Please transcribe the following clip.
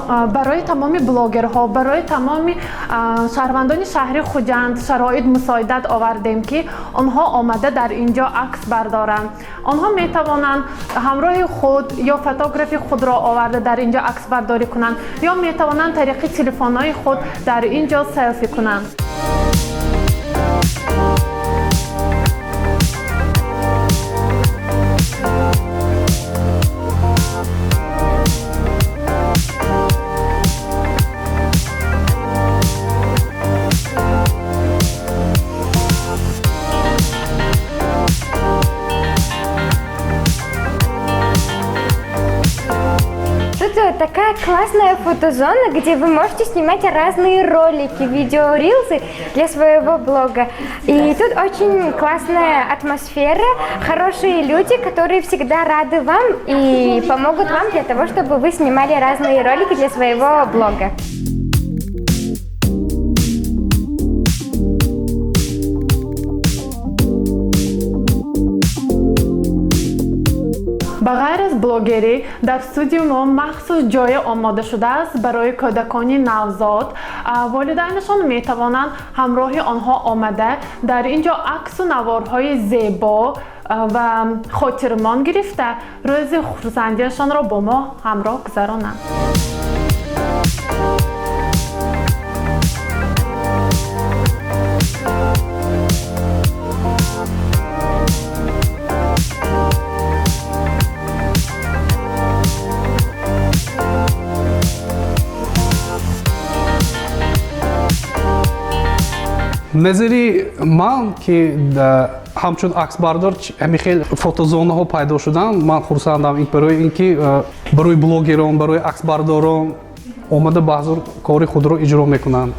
Барои тамоми блогерҳо, барои тамоми шаҳрвандони шаҳри Хуҷанд шароит мусоидат овардем, ки онҳо омада дар ин ҷо акс бардоранд. Онҳо метавонанд ҳамроҳи худ ё фотографи худро оварда дар ин ҷо аксбардорӣ кунанд, ё метавонанд тариқи телефонҳои худ дар ин ҷо селфи кунанд. Тут такая классная фотозона, где вы можете снимать разные ролики, видеорилсы для своего блога. И тут очень классная атмосфера, хорошие люди, которые всегда рады вам и помогут вам для того, чтобы вы снимали разные ролики для своего блога. Ба ғайр аз блогерӣ, дар студияи мо махсус ҷое омода шудааст барои кӯдакони навзод. Волидайнашон метавонанд ҳамроҳи онҳо омада дар ин ҷо аксу наворҳои зебо ва хотирмон гирифта, рӯзи хурсандиашонро бо мо ҳамроҳ гузаронанд. Назари ман ки ҳамчун аксбардор, ҳамин хел фотозонаҳо пайдо шуданд, ман хурсандам, барои ин ки барои блогерон, барои аксбардорон омада баҳзур кори худро иҷро мекунанд.